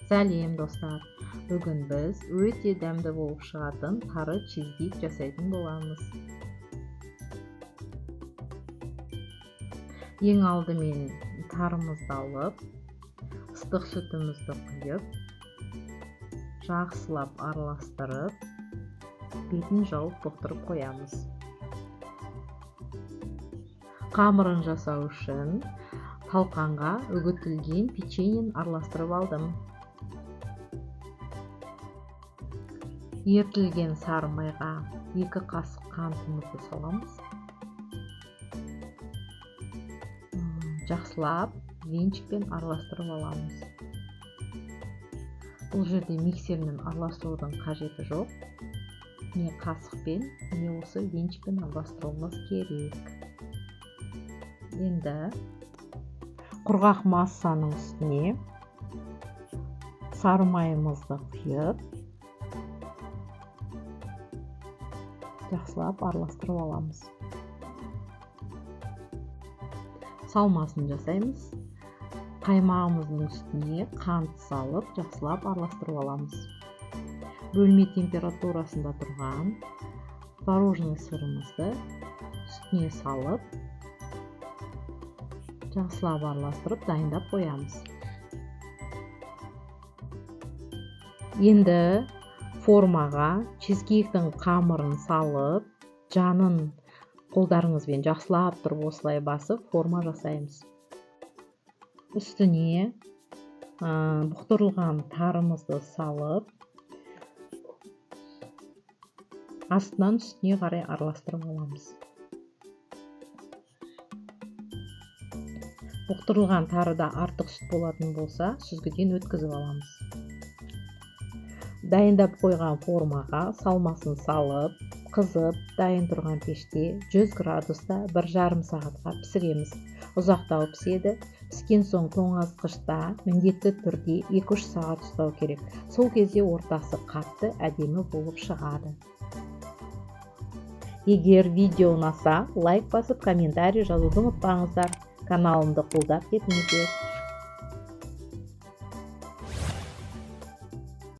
Сәлем, достар! Бүгін біз өте дәмді болып шығатын тары чизкейк жасайтын боламыз. Ең алдымен тарымызды алып, ыстық сүтімізді құйып, жақсылап араластырып, бетін жауып бұқтырып қоямыз. Қамырын жасау үшін талқанға үгітілген печеньені араластырып алдым. Ерітілген сары майға 2 қасық қантымызды саламыз. Жақсылап венчикпен араластырып аламыз. Бұл жерде миксермен араластырудың қажеті жоқ. Не қасықпен, не осы венчикпен араластыруымыз керек. Енді құрғақ массаның үстіне сары майымызды құйып, жақсылап араластырып аламыз. Салмасын жасаймыз. Қаймағымыздың үстіне қант салып, жақсылап араластырып аламыз. Бөлме температурасында тұрған творожный сырымызды үстіне салып, жақсылап араластырып дайындап қоямыз. Енді формаға чизкейктің қамырын салып, жанын қолдарыңызбен жақсылап тұрып осылай басып форма жасаймыз. Үстіне бұқтырылған тарымызды салып, астынан үстіне қарай араластырып аламыз. Бұқтырылған тарыда артық сүт болатын болса, сүзгіден өткізіп аламыз. Дайындап қойған формаға салмасын салып, қызып, дайын тұрған пеште 100 градуста 1,5 сағатқа пісіреміз. Ұзақтау піседі. Піскен соң тоңазытқышта міндетті түрде 2-3 сағат ұстау керек. Сол кезде ортасы қатты, әдемі болып шығады. Егер видео ұнаса, лайк басып, комментарий жазуды ұмытпаңыздар. Каналымды қолдап кетіңіздер.